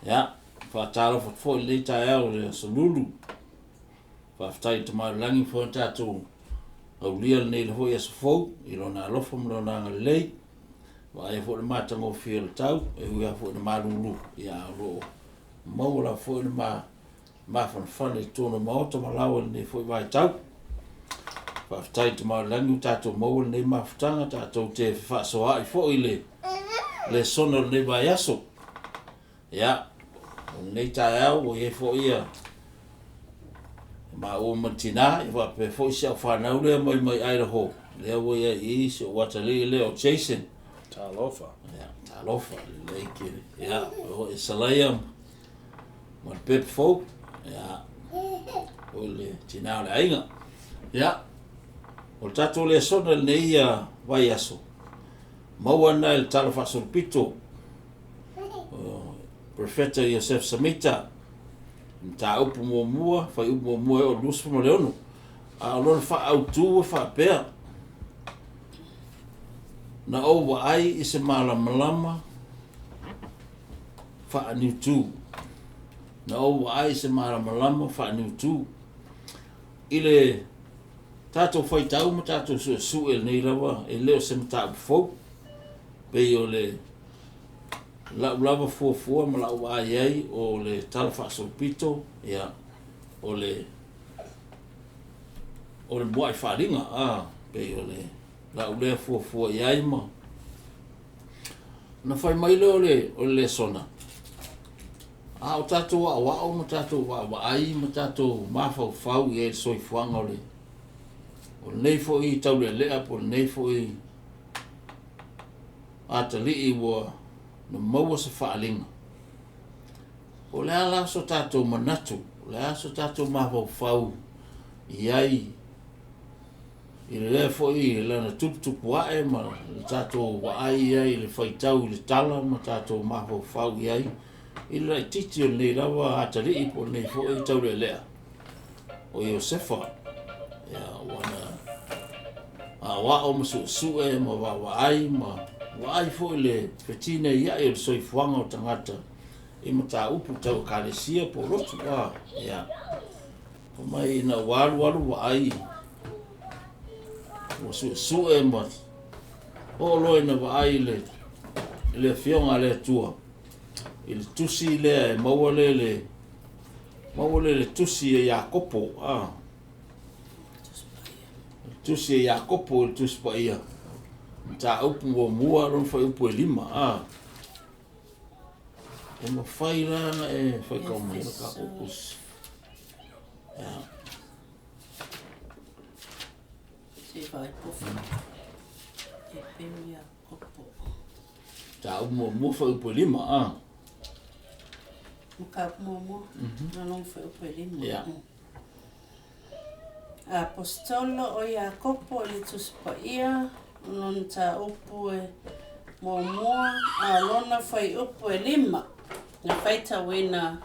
Ia, faatalofa atu foi i lenei taeao i le Aso Lulu. Faafetai i le Tama i le Lagi ua mafai ona tatou aulia lenei foi aso fou i Lona alofa ma Lona agalelei. Vaaia foi le matagofie o le tau, e ui lava foi ina malulu, ia ae o lo o maua lava foi le ma mafanafana i totonu o maota ma laoa i lenei foi vaitau. Faafetai i le Tama o le Lagi ua tatou maua lenei mafutaga, tatou te fefaasoaai foi i le lesona o lenei vaiaso. Ia, o lenei taeao ua i ai foi ia maua ma le tinā, ia faapea foi si au fanau lea mai mai Idaho, lea ua i ai i i si ou atalii lea o Jason. Talofa. Ia, talofa, lelei tele. Ia, o Salaia ma le pepe fou, ia, o le tinā o le aiga. Ia, o le tatou lesona i lenei vaiaso, maua ana i le Tala Faasolopito, Perofeta Iosefo Samita, mataupu muamua, fuaiupu muamua e oo i le 26. A o lona faaautu e faapea, Na ou vaai i se malamalama faaniutu. Na ou vaai i se malamalama faaniutu. I le tatou faitau ma tatou suesue lenei lava, e le o se mataupu fou. Pei o le lau lava fuafua ma lau vaai ai o le Tala Faasolopito, ia, o le o le muai faaaliga, a, pei o le lau lea fuafua i ai ma ona fai mai lea o le o le lesona, a o tatou aoao ma tatou vaavaai ma tatou mafaufau i ai i le soifuaga o le o lenei foi taulealea po o lenei foi atalii ua na maua se faaaliga. Po o le a la so tatou manatu, o le a so tatou mafaufau i ai i lea foi lana tuputupu ae ma le tatou vaai i ai i le faitau i le tala ma tatou mafaufau i ai i le laitiiti o lenei lava atalii po o lenei foi taulealea o Iosefa, ia, ua na aoao ma suesue ma vaavaai ma vaai foi le fetineiai o le soifuaga o tagata i mataupu tau ekalesia po o lotu. A, ia, fai mai ina ua alualu vaai ua suesue ma oo loa ina vaai i le i le Afioga a le Atua i le tusi lea e maua lea le maua lea le tusi a Iakopo, a, le tusi a Iakopo i le Tusi Paia, mataupu muamua lona fuaiupu e 5, a. E mafai la ona e faitau mai le tatou tusi. Ia. Se i vaai po E pemi Iakopo. Mataupu muamua fuaiupu e 5, a. Mataupu muamua, na lona fuaiupu e 5. Ia. Aposetolo o Iakopo i le Tusi Paia, o lona mataupu e muamua, a o lona fuaiupu e 5, na faitauina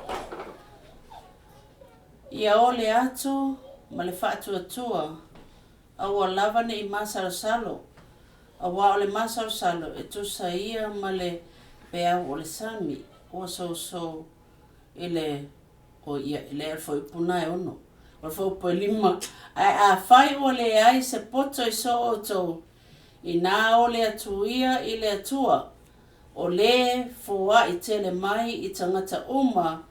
ia ole atu ma le faatuatua, aua lava ne i masalosalo, aua o le masalosalo e tusa ia ma le peau o le sami, ua sousou i le O ia, e leai o le fuaiupu lena e 6. O le fuaiupu e 5, ae afai ua leai se poto i so outou, inā ole atu ia i le Atua, o lē foaʻi tele mai i tagata uma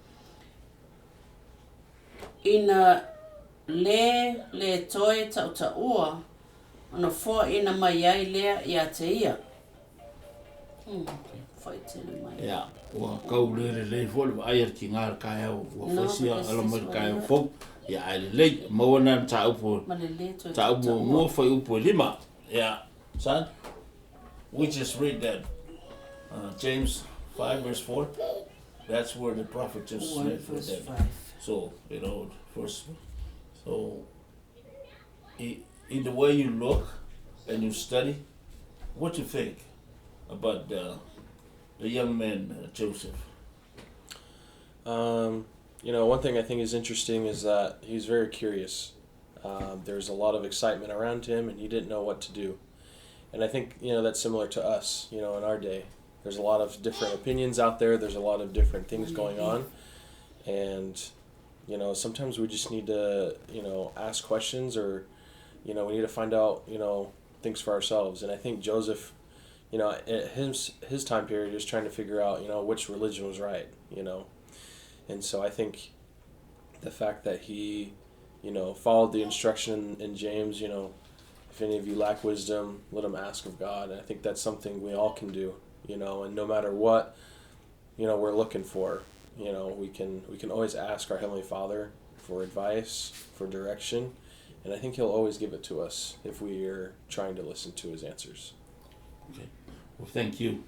ina lē le toe taʻutaʻua, ona foaʻina mai ai lea ia te ia. Foaʻi tele mai. Ia, ua tau le lelei foi le vaai a le tiga i le taeao, ua fai si ala mai le taeao fou. Ia, ae lelei, maua nai mataupu, mataupu muamua, fuaiupu e 5. Ia, son, we just read that James 5 verse 4. That's where the prophet just read for them. So, you know, first, so in the way you look and you study, what you think about the young man Joseph? One thing I think is interesting is that he's very curious. There's a lot of excitement around him, and he didn't know what to do. And I think, that's similar to us, in our day. There's a lot of different opinions out there. There's a lot of different things going on, and you know, sometimes we just need to, you know, ask questions, or, you know, we need to find out, you know, things for ourselves. And I think Joseph, you know, at his time period, he was trying to figure out, you know, which religion was right, you know. And so I think the fact that he, you know, followed the instruction in James, you know, if any of you lack wisdom, let him ask of God. And I think that's something we all can do, you know, and no matter what, you know, we're looking for, you know, we can always ask our Heavenly Father for advice, for direction, and I think he'll always give it to us if we are trying to listen to his answers. Okay. Well, thank you.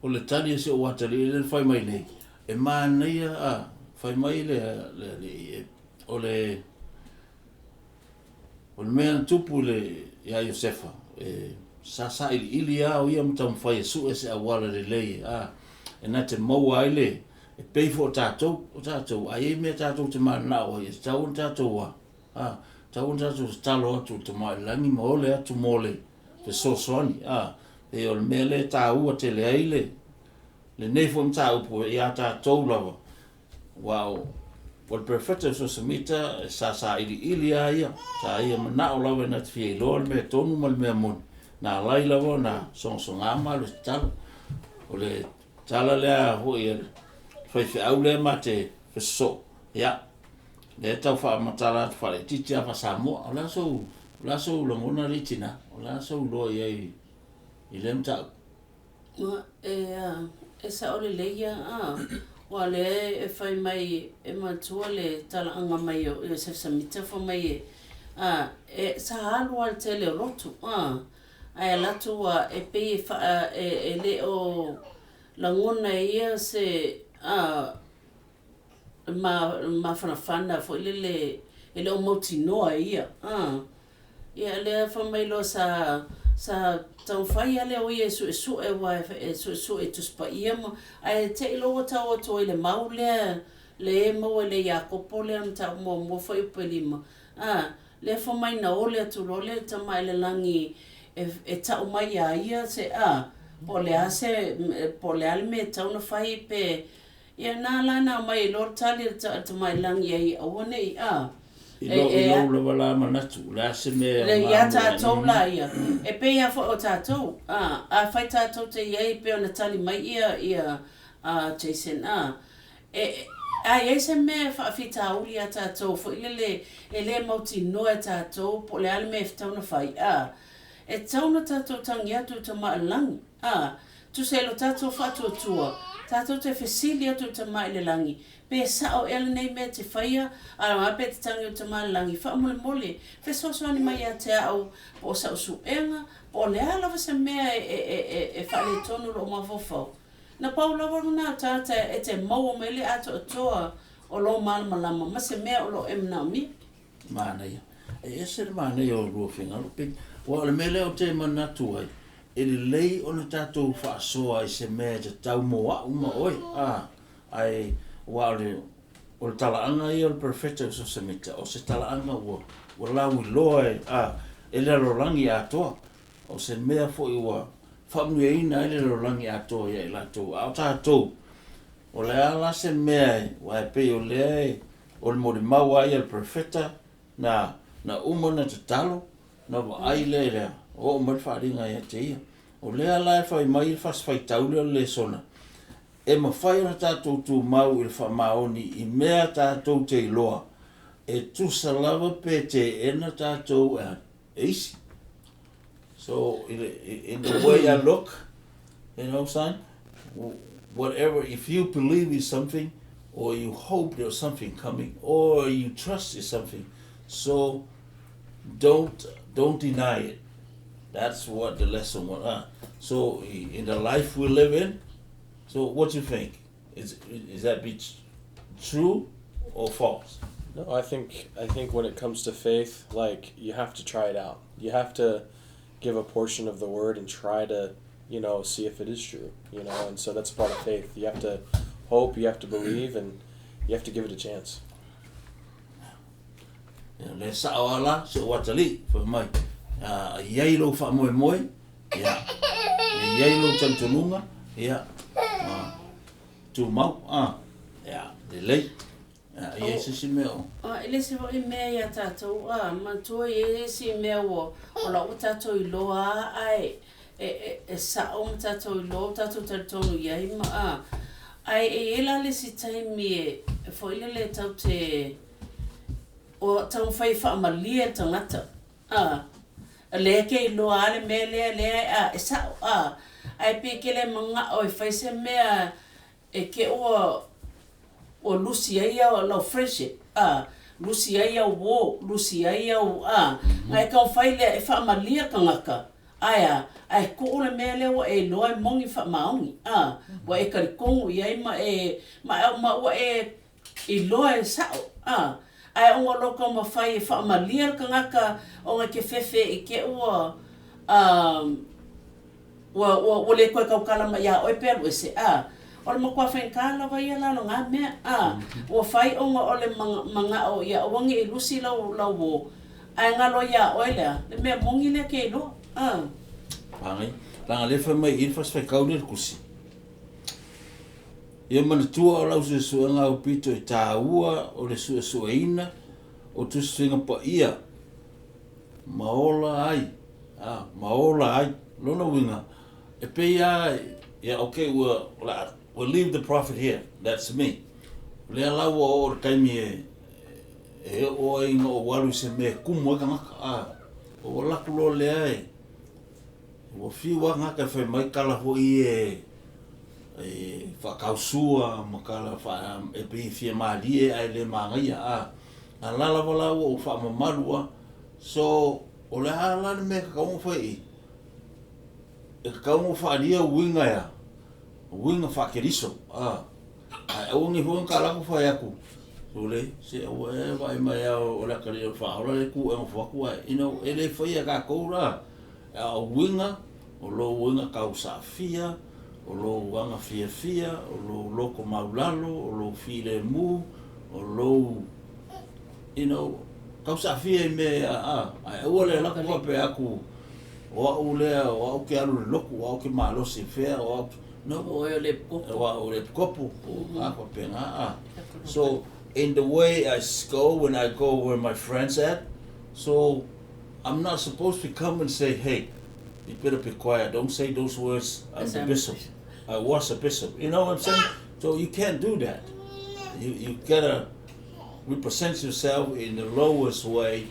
O le tali a si ou atalii lea na fai mai nei, e manaia a fai mai le, le alii e, o le, o le mea na tupu i le, iā Iosefa, e, sa sailiili lava o ia ma taumafai e sue se auala lelei, a, e na te maua ai le, e pei foi o tatou, o tatou, a i ai mea tatou te mananao ai, e tatau ona tatou a, a, tatau ona tatou tatalo atu i le Tama i le Lagi ma ole atu mo le fesoasoani, a, pei o le mea lea e taua tele ai le, lenei foi mataupu iā tatou lava, aua o, o le Perofeta o Sosamita, e sa sailiili lava ia, sa ia manao lava e na te fia iloa le mea tonu ma le mea moni, na alai lava ona sogasoga ma alu e tatalo. O le tala lea foi a le faifeau lea ma te fesosoo, ia, lea e tau faamatala atu faalaitiiti lava faa-Samoa. O le a sou, o le a sou lagona alii tinā? O le a sou iloa i ai i lea mataupu? E a, e sao lelei ia a, ua lea e fai mai e matua le talaaga mai o Iosefe Samita fai mai e a, e sa alu lava i le tele o lotu a, ae alu atu ua e pei e faa e, e le o lagona e ia se a, ma, mafanafana foi lele e le o mautinoa e ia a. Ia lea fai mai loa sa sa taumafai lava lea o ia e suesue aua e suesue i Tusi Paia ma ae te i loa ua tau atu ai i le mau lea le e maua i le Iakopo lea mataupu muamua fuaiupu e lima a lea fai mai na ole atu loa le Tama i le Lagi e e tau mai iā ia se a po o le a se po o le a le mea e tatau ona fai pe Ia na la na aumai ai loa le tali a le Tamailagi i ai, Aua ne i a. I lou, i lou lava la manatu, o le a se mea e aoga Ia tatou la ia, e pei lava foi o tatou, a, afai tatou te i ai e pei ona tali mai ia, ia a Jason, a, e, a i ai se mea e faafitauli ia tatou foi lele e le mautinoa e tatou po o le a le mea e tatau ona fai, a, e tatau ona tatou tagi atu i Tamailagi, a, Tusa i lo tatou faatuatua, tatou te fesili atu i Tama i le Lagi, pe sao ea lenei mea te faia, a pe te tangi o Tama i le Lagi, faamolemole, fesoasoani mai ia te au, po o sau suega, po o le a lava se mea e faaletonu lou mafaufau. Na pau lava lena o tagata e te maua mai le atoatoa o lou malamalama ma se mea o lo o e manaomia. Manaia. E ese le manaia o lua finagalo, pei, aua o le mea lea ou te manatu ai, e lelei ona tatou faasoa i se mea e tatau mo a'u ma oe, a, ae, aua o le, o le talaaga ia o le Perofeta o Sosemita, o se talaaga ua, ua lauiloa e, a, e le lalolagi atoa. O se mea foi ua faamanuiaina ai le lalolagi atoa ia i latou, a o tatou, o le a la se mea e, aua e pei o lea e, o le molimau lava ia a le Perofeta, na, na uma ona tatalo, na vaai lea i le oo mai le faaaliga ia te ia. O lea la e fai mai le fasi faitau lea o le lesona, e mafai ona tatou tumau i le faamaoni i mea tatou te iloa, e tusa lava pe teena tatou e isi. So, in the way I look, you know, son, whatever, if you believe in something, or you hope there's something coming, or you trust in something, so don't don't deny it. That's what the lesson was. So in the life we live in, so what do you think? Is is that be true or false? No, I think when it comes to faith, like, you have to try it out. You have to give a portion of the word and try to, you know, see if it is true, you know, and so that's part of faith. You have to hope, you have to believe, and you have to give it a chance. Ia, le sao lava la, si ou atalii, fai mai, a i ai lou faamoemoe, ia, e i ai lou talitonuga, ia, tumau, a, ia, lelei. Ia, e i ai se isi mea o. A, e le isi foi mea ia tatou, a, manatua e i ai isi mea ua, o la ua tatou iloa a, ae e, e, e sa'o ma tatou iloa, ua tatou talitonu i ai ma, a, ae e i ai la le isi taimi e, e foi lele tatou te, ua taumafai e faamalie le tagata, a, lea e te iloa a le mea lea, lea, a, e sa'o, a, ae pei e te le mana'o e fai se mea e te ua ua lusi ai lau friendship a, lusi ai au uo, lusi ai au a, na e taumafai lea e faamalie le tagata, ae a, ae tuu le mea lea ua e iloa e moni faamaoni, a, ua e talitonu i ai ma e, ma, ma ua e iloa e sa'o, a, ae ona o lou taumafai e faamalie le tagata ona e te fefe i te ua a, Ua, ua, ua le toe tautala mai iā oe pe alu ese, a. O le matua faigata lava ia la o lena mea, a. Ua fai ona o le mana'o ia aua ne i lusi lau, lau uō, ae galo ai iā oe le a? Le mea moni lea e te iloa, a. Pagai, leaga lea fai mai i i le fasi faitau lea i le tusi. Ia manatua o lau suesuega aupito i taua o le suesueina o tusituiga paia ma ola ai, a, ma ola ai. Lona uiga, e pei lava, ia okay, ua, o le a, we'll leave the prophet here, that's me. O lea la ua oo i le taimi e, e oo ai ina ou alu i se mea e kumu ai tagata, a, ou alu atu loa lea e, ua fiu lava tagata e fai mai tala foi ia e, e faatausua ma tala faa, e pei e fia malie ae le manaia, a. A la lava la ua ou faamamalu a. So, o le a la le mea e tatau ona fai i i? E tatau ona faaalia uiga e a? Uiga faa-Keriso, a. Ae aua nei foi ona ta alu atu fai atu, Sole, se aua ea e vaai mai lava o le atalii o le faaola lea e tu ea nofo atu ae, you know, e le faia e tatou la. A o uiga, o lou uiga tausaafia, o lou aga fiafia, o lou loto maulalo, o lou filemu, o lou, you know, tausaafia i mea a, a, ae aua le alu atu faapea atu, o au lea, o au ke alu i le lotu, o au ke malosi i fea, o au, no. O oe o le epikopo. O au o le epikopo, o a faapena, a. So, in the way I go, when I go where my friends at, so, I'm not supposed to come and say, hey, you better be quiet, don't say those words, I'm the bishop. I was a bishop. You know what I'm saying? So you can't do that. You gotta represent yourself in the lowest way. You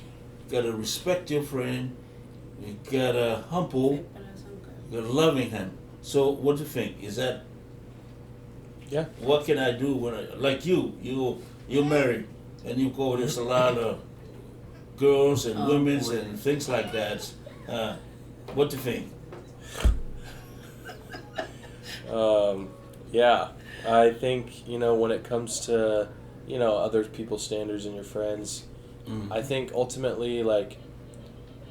gotta respect your friend. You gotta humble. You gotta loving him. So what do you think? Is that Yeah. What can I do when I, like you're married and you go, there's a lot of girls and Oh, women's boy. and things like that. What do you think? Yeah, I think, you know, when it comes to, you know, other people's standards and your friends, I think ultimately, like,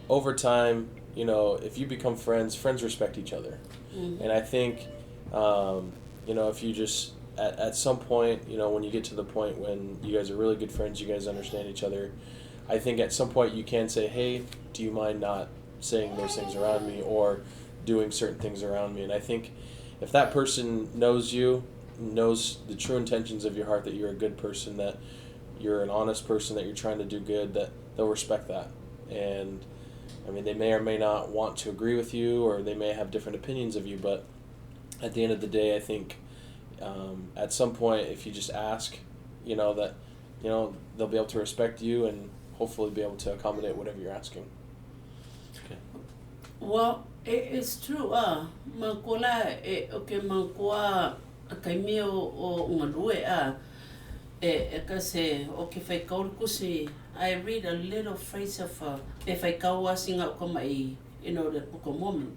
over time, you know, if you become friends, friends respect each other. And I think, you know, if you just, at some point, you know, when you get to the point when you guys are really good friends, you guys understand each other, I think at some point you can say, hey, do you mind not saying those things around me or doing certain things around me? And I think if that person knows you, knows the true intentions of your heart, that you're a good person, that you're an honest person, that you're trying to do good, that they'll respect that. And they may or may not want to agree with you, or they may have different opinions of you, but at the end of the day, I think at some point, if you just ask, they'll be able to respect you and hopefully be able to accommodate whatever you're asking. Okay. Well, it's true. Ma kola e, okay, ma koa kaimi o ngalue, e ka se, o ke whai kauru kusi, I read a little phrase of e whai kau asinga o kama i, you know, the Book of Mormon.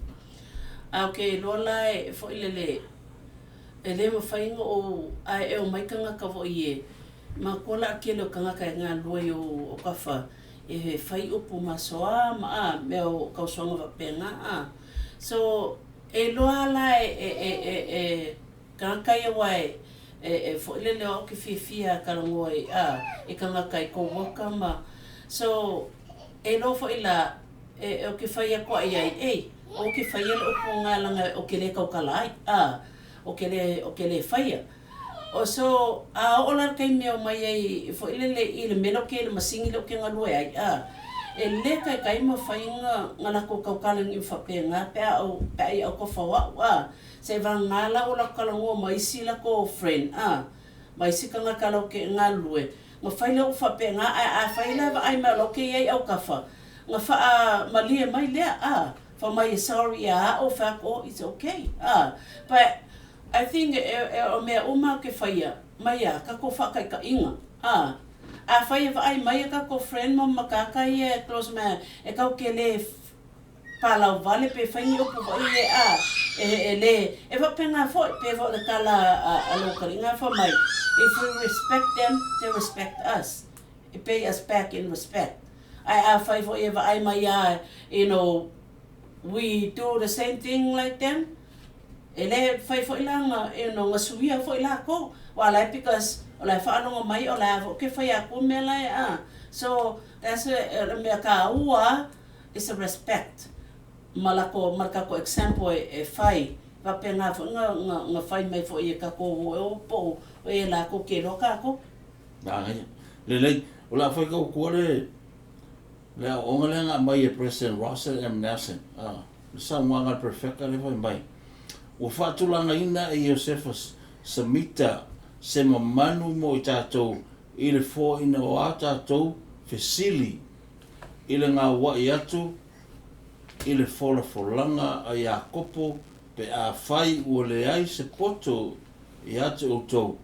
Okay, lola e fo ilele, e le mawhainga o, a e o maikanga ka wo i e, ma kola a kele o kangaka e ngā lua i o kawha, e he whai upu masoa, ma a, mea o kausoanga wapenga, a. So, e loa la e kangaka ia wai, e fo ilele o ke fiafia ka rangoa i, a, e kangaka i ko waka ma. So, e loa fo ila, e o ke whai a koa i ai, e, o ke whai ele upu ngā langa o ke le kaukala ai, a. Ou te le, ou te le faia. O so, a oo la i le taimi e omai ai foi lele i le mea lea ou te i le masini lea ou te galue ai, a, e le taitai mafai ona latou tautala niu faapena pe a ou, pe a i autafa o au, a. Seivagana la ua latou talanoa ma isi latou friend, a, ma isi tagata latou te galulue, ona fai lea o upu faapena, ae afai la e vaai mai o la ou te i ai i autafa, ona faamalie mai lea, a, fai mai e sorry ia au, fai atu, oh it's okay, a. But I think e o mea uma ou te faia mai a tatou faataitaiga, a. Afai e vaai mai a tatou friend ma matata ia e close mai e tatou te le palauvale pe fai ni upu foi ia a, e le, e faapena foi, pei foi o le tala a lou taliga fai mai, if we respect them, they respect us, they pay us back in respect. Ae afai foi e vaai mai a, you know, we do the same thing like them, e le fai foi la na, you know, na suia foi lakou, aua o la e because o la e faalogo mai o la foi ou te fai atu mea la e a. So, that's o le mea taua is a respect ma lako ma le tatou example e fai faapena foi na na fai mai foi e tatou e o po o e latou te iloa tatou. Manaia. Lelei, o le a fai kau kua le le aoaoga lea na aumai e President Russell M. Nelson, a, le saunoaga a le Perfeka lea fai mai, Ua faatulagaina e Iosefa Samita se mamanu mo i tatou i le foaina o a tatou fesili i le gaua'i atu i le folafolaga a Iakopo pe afai ua leai se poto ia te outou,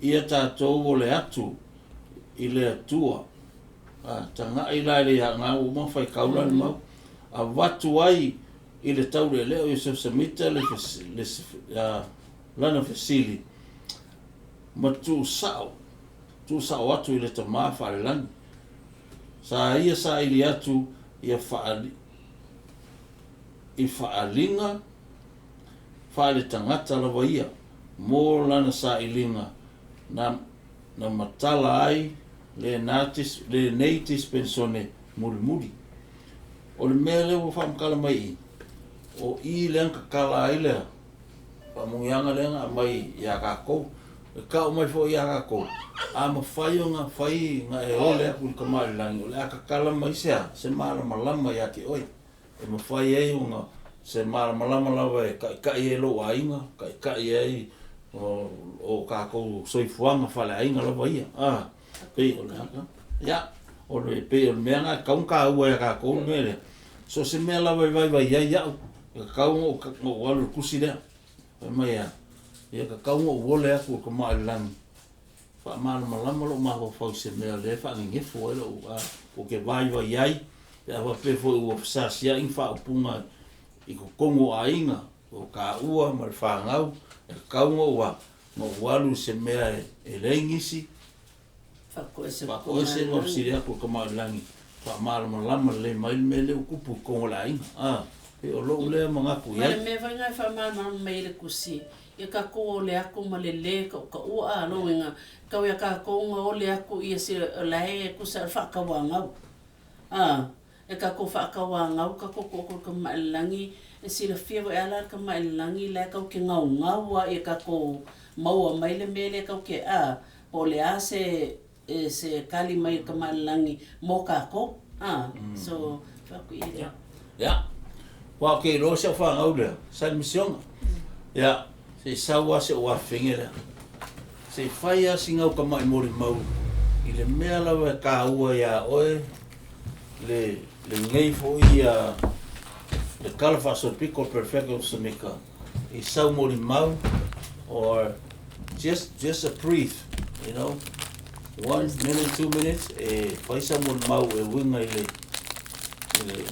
ia tatou ole atu i le Atua. A, taga'i la i le ia gau uma faitau la le mau, avatu ai i le taulealea o Iosefa Samita le, le, lana fesili, ma tuusa'o, tuusa'o atu i le Tamā faalelagi. Sa ia saili atu ia faali, i faaaliga faaletagata lava ia mo lana sailiga na, na matala ai lena tis, lenei dispensone mulimuli. O le mea lea ua faamatala mai i i, o i lea na tatala ai le faamanuiaga lea na aumai ia tatou. E tau mai foi ia tatou, a mafai ona fai na e ole atu i le Tama i le Lagi, o le a tatala mai se a? Se malamalama ia te oe. E mafai ai ona se malamalama lava e taitai ai lou aiga, taitai ai o tatou soifuaga faaleaiga lava ia. A, pei o le, ia, o le, pei o le mea lena e tatau ona taua ia tatou le mea lea. So o se mea lava e vaivai ai au, e tatau ona ou alu i le tusi lea. Fai mai a, ia tatau ona ou ole atu i le Tama i le Lagi, faamalamalama lou mafaufau i se mea o lea e faagegefo ai lou, a, ou te vaivai ai, pe a faapea foi ua fesasiai ni faaupuga i totonu o aiga, o taua ma le fanau, e tatau ona ou a, ona ou alu i se mea e leai nisi, Faatoese ma fesili atu i le Tama i le Lagi, faamalamalama lelei mai le mea lea ua tupu i totonu o le aiga. A, pei o lou lea manatu i ai. Ma le mea foi lena e faamalamalama mai ai le Tusi, ia tatou ole atu ma le le tautaua, a, lona uiga, tau ia tatou ona ole atu ia se o la e tusa o le faatauagau. A, e tatou faatauagau tatou tootoo i le Tama i le Lagi, e silafia foi a la le Tama i le Lagi la e tau te gaugau a ia tatou maua mai le mea lea tau te, a, Po o le a se se tali mai a Tamaalelagi mo tatou a so fai atu i lea. Ia, aua ou te iloa si au fanau lea, sa i le misiona. Ia, se i sau lava si ou afafine lea, se i fai lava sina au tamai molimau i le mea lava e taua ia oe le lenei foi ia le tala faasolopito o le Perfecto o Samika i sau molimau or just just a brief you know one minute 2 minutes e fai sau molimau e uiga i le i le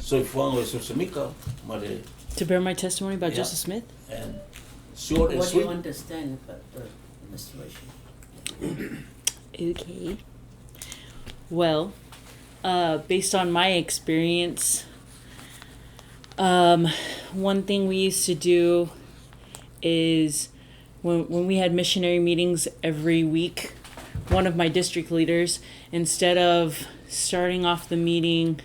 soifuaga o Iesu Samika ma le To bear my testimony about Yeah. Joseph Smith? And short and What do you sweet. understand about the restoration? Okay. Well, based on my experience, one thing we used to do is when we had missionary meetings every week, one of my district leaders, instead of starting off the meeting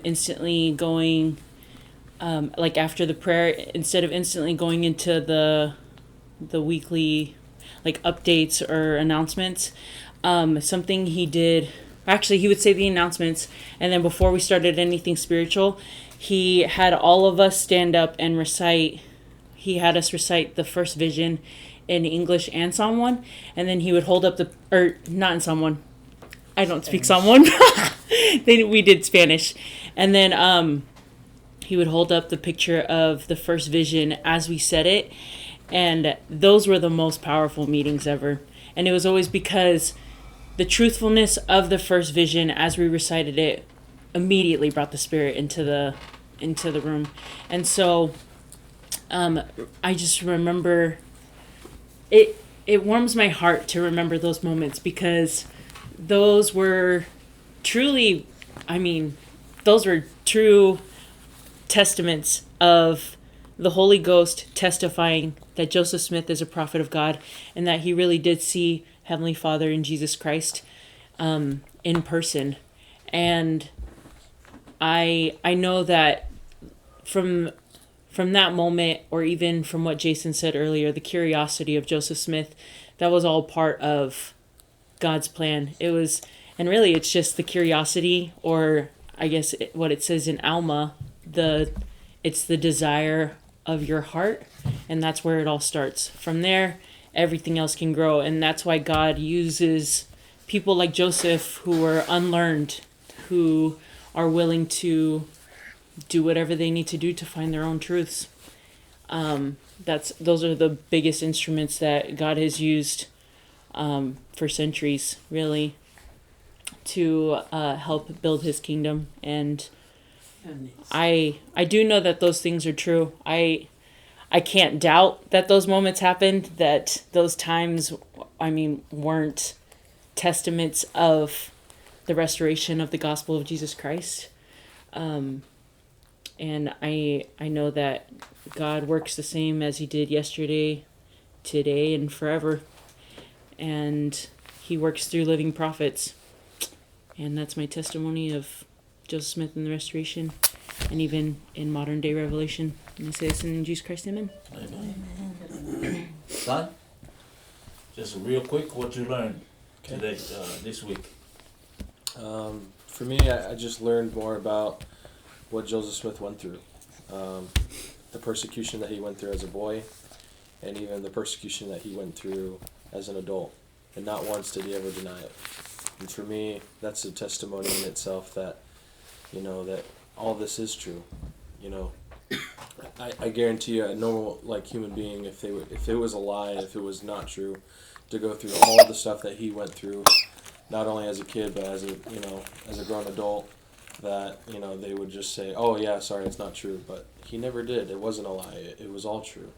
instantly going like after the prayer, instead of instantly going into the weekly like updates or announcements, something he did, actually he would say the announcements, and then before we started anything spiritual, he had all of us stand up and recite. He had us recite the first vision in English and Psalm 1, and then he would hold up the, or not in Psalm 1, I don't speak Psalm 1. We did Spanish. And then he would hold up the picture of the first vision as we said it, and those were the most powerful meetings ever. And it was always because the truthfulness of the first vision as we recited it immediately brought the Spirit into the room. And so I just remember it warms my heart to remember those moments, because those were truly, I mean, those were true testaments of the Holy Ghost testifying that Joseph Smith is a prophet of God and that he really did see Heavenly Father and Jesus Christ in person. And I know that from that moment, or even from what Jason said earlier, the curiosity of Joseph Smith, that was all part of God's plan. It was, and really it's just the curiosity, or I guess what it says in Alma, it's the desire of your heart, and that's where it all starts. From there, everything else can grow, and that's why God uses people like Joseph, who are unlearned, who are willing to do whatever they need to do to find their own truths. Those are the biggest instruments that God has used for centuries, really, to help build his kingdom. And I do know that those things are true. I can't doubt that those moments happened, that those times, I mean, weren't testaments of the restoration of the gospel of Jesus Christ. And I know that God works the same as he did yesterday, today, and forever. And he works through living prophets. And that's my testimony of Joseph Smith and the Restoration, and even in modern day Revelation. And I say this in Jesus Christ, amen. Amen. Amen. Son, just real quick, what you learned today, this week? For me, I just learned more about what Joseph Smith went through. The persecution that he went through as a boy, and even the persecution that he went through as an adult. And not once did he ever deny it. And for me, that's a testimony in itself that, you know, that all this is true. You know, I guarantee you, a normal, like, human being, if it was a lie, if it was not true, to go through all the stuff that he went through, not only as a kid, but as a, you know, as a grown adult, that, you know, they would just say, oh yeah, sorry, it's not true. But he never did. It wasn't a lie. It was all true.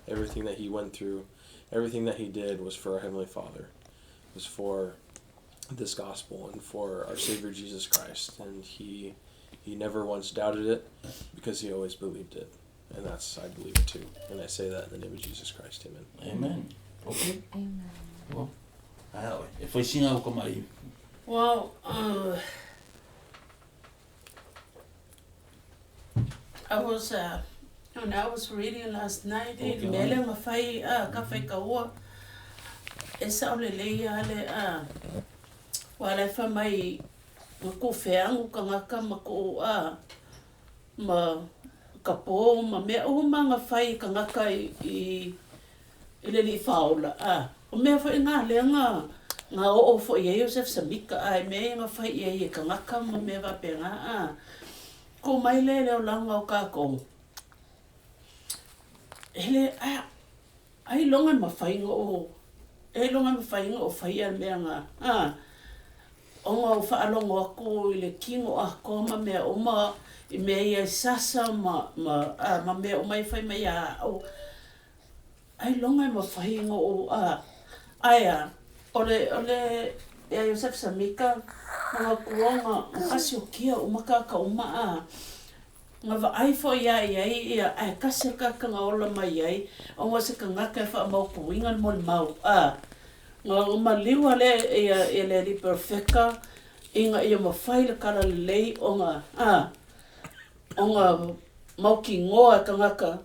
Everything that he went through, everything that he did was for our Heavenly Father. It was for this gospel and for our Savior Jesus Christ. And he never once doubted it, because he always believed it. And that's, I believe it too. And I say that in the name of Jesus Christ. Amen. Amen. Okay. Amen. Well, if I sing, I'll come at you. Well, I was when I was reading last night, mele ngafai ka fai kaua e sa o le leia ale wala fa mai ko feangu ka ngaka ma ko ma kapo ma mea o ma ngafai ka ngaka i le li faola o mea foi ngā lea ngā o foi e Joseph Samika ai me ngafai e ka ngaka ma mea va penga ko mai le leo langa o kākou. Hele, ai longa ma whainga o, e longa ma whainga o whaia mea ngā. O ngā o whaalongo ako i le kingo a ko ma mea o ma, i mea ia sasa ma mea o mai whai mai a o. Ai longa ma whainga o, ai ole, ia Joseph Samika, mga kuonga, kasi o kia o makaka o maa. Nga vaai fo ia ia ia ai kasi ka ka nga ola mai ai o nga se ka ngaka fa mau puinga mo mau nga maliwa le ia ia le li perfecta inga ia ma fai le kala lei o nga o nga Mautinoa e tagata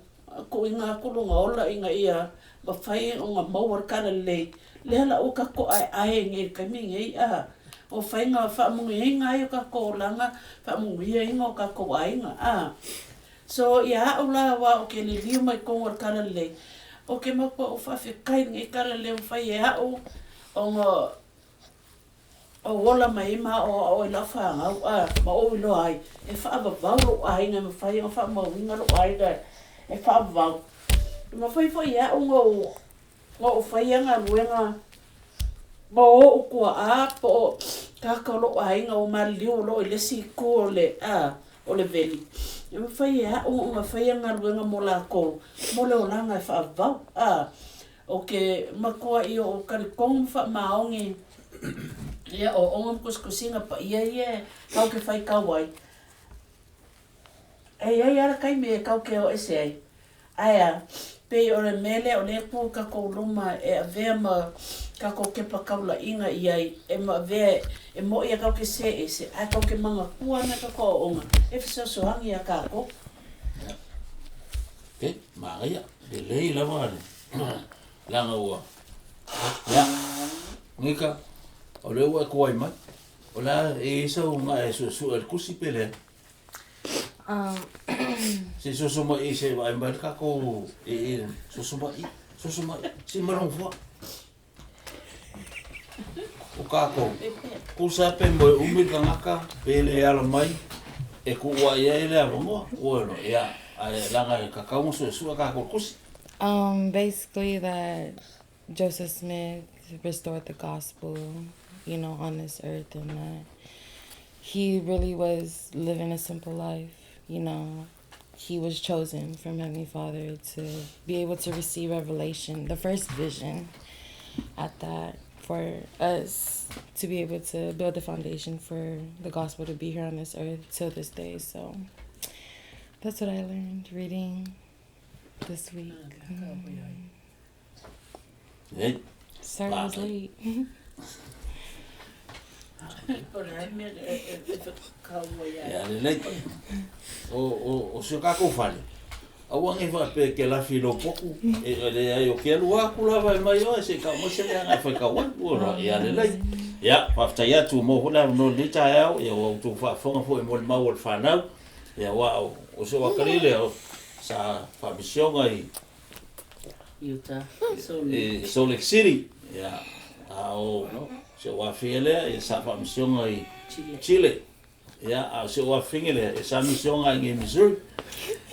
tuuina atu lona ola ina ia mafai ona maua le tala lelei, lea la ua tatou aeae ai nei i le taimi lenei a. O faiga faamanuiaina ai o tatou olaga, faamanuiaina o tatou aiga a. So ia a'u la aua ou te liliu mai totonu o le tala lelei, ou te matuai ou faafetai i lenei tala lelei ua fai e a'u ona Ou ola mai ai ma aoao ai lau fanau a ma ou iloa ai e faavavau lou aiga e mafai ona faamauina lou aiga e faavavau. E mafai foi e au ona ou ona ou faia galuega mo ou tuaa po o tagata o lou aiga ua maliliu o lo o i le isi itu o le a o le veli. E mafai e au ona faia galuega mo latou mo le olaga e faavavau a. Ou te matuai ou talitonu ma faamaoni i aoaoga ma tusitusiga paia ia tatou te faitau ai, e i ai lava le taimi e tatou te o ese ai. Ae a? Pei o le mea lea o lea e tu i tatou luma e avea ma tatou kepa taulaiga i ai, e avea e moni lava tatou te see ese, ae tatou te manatua lava nai tatou aoaoga e fesoasoani ia tatou. Ok, manaia, lelei lava le leaga ua, ia, Gika, o lea ua e tuai mai, o le a, e i ai sau gae e suesue i le tusi pe leai? Se i soso mai i se i vaai mai le tatou, i, i, soso mai i, soso mai, se i mai lona fua. O tatou, tusa pe moe umi le tagata, pe le ala mai, e tuu ai ai le avanoa, ua iloa, ia, ae leaga e tatau ona suesue tatou i le tusi. Basically that Joseph Smith restored the gospel, you know, on this earth and that he really was living a simple life, you know. He was chosen from Heavenly Father to be able to receive revelation, the first vision at that, for us to be able to build the foundation for the gospel to be here on this earth till this day. So that's what I learned reading this week. Lelei. Sorry I was late. Ia lelei. O si o tatou fale, aua ne i faapea e te lafi i lou potu, e leai o ke alu atu lava e mai oe se i tau mai se leaga e faitau ai. Ua iloa, ia lelei. Ia, faafetai atu ua maua foi le avanoa i lenei taeao, ia ua outou faafofoga foi i molimau a le fanau, ia aua o si ou atalii lea, sa faamisioga i Utah, i Salt Lake City, ia, a o si ou afia lea, ia sa faamisioga i Chile. Ia, a o si ou afafine lea, ia sa misioga i Missouri.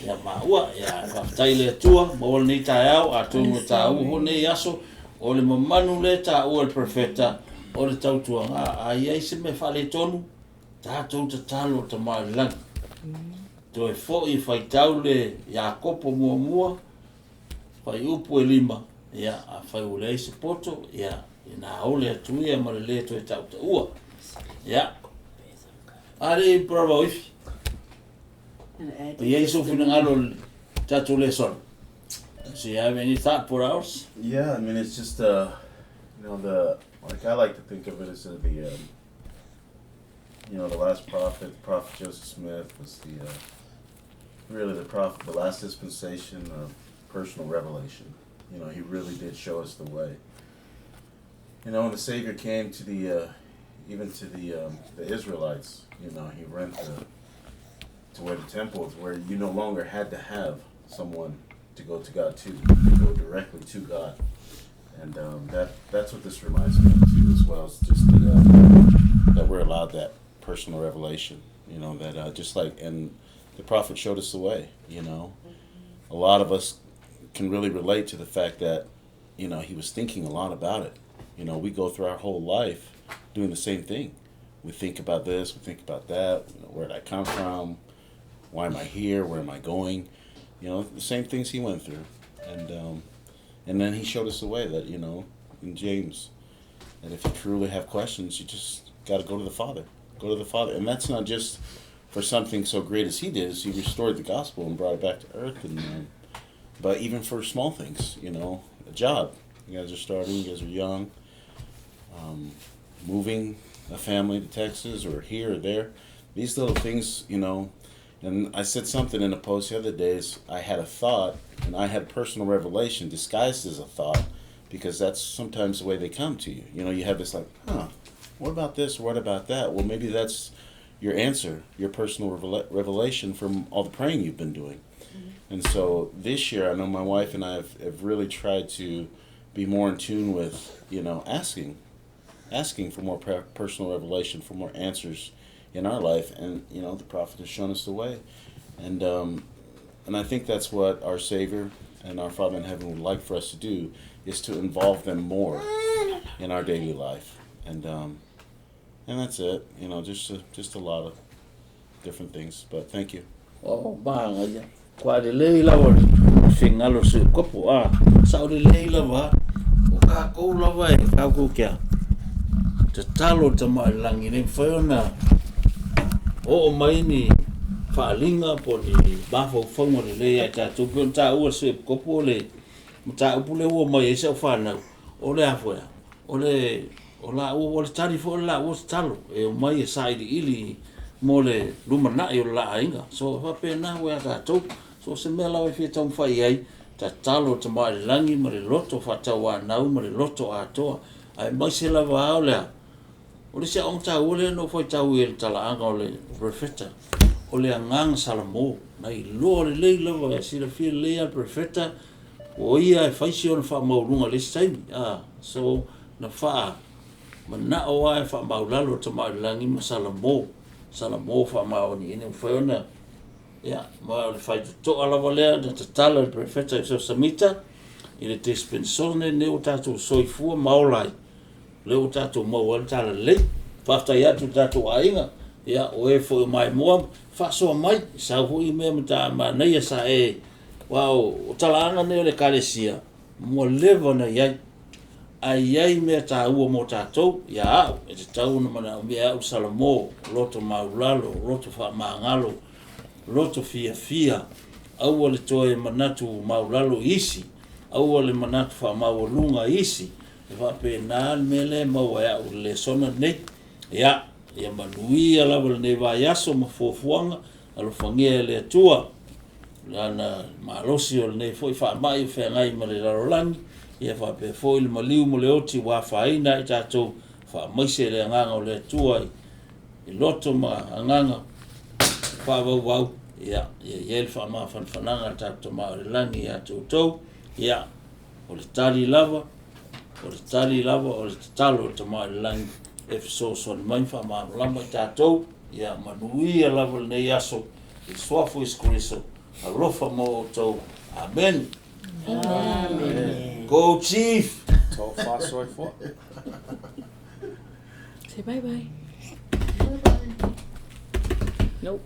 Ia, maua, ia, faafetai i le Atua, maua lenei taeao, atonu e taua foi lenei aso, o le mamanu lea e taua e le Perofeta, o le tautuaga, a i ai se mea faaletonu, tatou tatalo i le Tama i le Lagi. Toe foi e faitau le Iakopo muamua, fuaiupu e 5, ia, afai ua leai se poto, ia, ina ole atu ia ma le lē toe tautaua. Ia, a le brother o Ifi, e i ai sou finagalo i le tatou lesona? So you have any thought for ours? Yeah, I mean, it's just, you know, the, like I like to think of it as the, you know, the last prophet, the prophet Joseph Smith was the, really the prophet, the last dispensation of personal revelation. You know, he really did show us the way. You know, when the Savior came to the, even to the Israelites, you know, he went to where the temple is, where you no longer had to have someone to go to God to, you go directly to God. And that's what this reminds me of too, as well. It's just the, that we're allowed that personal revelation, you know, that just like, and the prophet showed us the way, you know. A lot of us can really relate to the fact that, you know, he was thinking a lot about it. You know, we go through our whole life doing the same thing. We think about this, we think about that, you know, where did I come from? Why am I here? Where am I going? You know, the same things he went through. And then he showed us the way that, you know, in James, that if you truly have questions, you just got to go to the Father. Go to the Father. And that's not just for something so great as he did, as he restored the gospel and brought it back to earth. And but even for small things, you know, a job. You guys are starting, you guys are young. Moving a family to Texas or here or there. These little things, you know, And I said something in a post the other day. Is I had a thought, and I had personal revelation disguised as a thought, because that's sometimes the way they come to you. You know, you have this like, huh, what about this? What about that? Well, maybe that's your answer, your personal revelation from all the praying you've been doing. And so this year, I know my wife and I have really tried to be more in tune with, you know, asking for more personal revelation, for more answers in our life. And, you know, the prophet has shown us the way. And I think that's what our Savior and our Father in Heaven would like for us to do, is to involve them more in our daily life. And that's it. You know, just a lot of different things. But thank you. Oh, maga. Kwa le lei lava fingalo se kopo a sa le lei lava o ka kou lava e ka kou kia te talo te mailangi le whaiona o mai ni whaalinga po ni mawhauwhaunga le lei ai tātou pe tā ua se kopo le tā upu le ua mai e se o whanau o le afoea o le o la ua o le tari fo la ua te talo e o mai e saili ili mo le lumanai o la ainga so whapena ua tātou. So se mea lawa e whia taumawhai ai, ta talo te mai langi ma le loto whataua nau ma le loto atoa. Ai mai se lava ao lea. O le se ong tau ole no whai tau e le talaanga o le profeta. O le anganga Salamo. Nai loa le lei lava e sila fia lei a profeta. O ia e whaisi ona wha maurunga le saimi. So na wha mana o ai wha maulalo te mai langi ma Salamo. Salamo wha maoni ene mwhaiona. Ia, ma o le whaitotoa lava lea, na tatala le prefeta i Samita, i le dispensone ne o tātou soifua maolai, le o tātou maua le tala lei, whaftai atu tātou ainga, ia, o e fo mai moa, whasoa mai, sa hui mea ma tā manaia sa e, wao, o talaanga ne o le kalesia, mua lewa na iai, ai iai mea tā ua mō tātou, ia au, e te tau na mana o mea au Salamo, loto maulalo, loto whaamangalo, loto fia fia, aua le toe manatu maulalo isi, aua le manatu wha maualunga isi, e whape nā mele maua e au le sona nei, ia, ia manuia lava le nei vai aso ma fuafuaga, alofagia e le Atua, lana malosi o lenei foi faamai o feagai ma le lalolagi, ia faapea foi le maliu ma le oti ua afaina ai tatou faamaise le agaga o le Atua i loto ma agaga faavauvau, ia ia ia le faamafanafanaga le tatou Tama o le lagi ia toutou, ia o le tali lava, o le tali lava, o le tatalo o le Tama o le lagi e fesoasoani mai faamalamalama i tatou, ia manuia lava lenei aso i suafu Iesu Keriso, alofa mo outou. Amen. Amen. Go Chief. Say bye bye. Bye bye. Nope.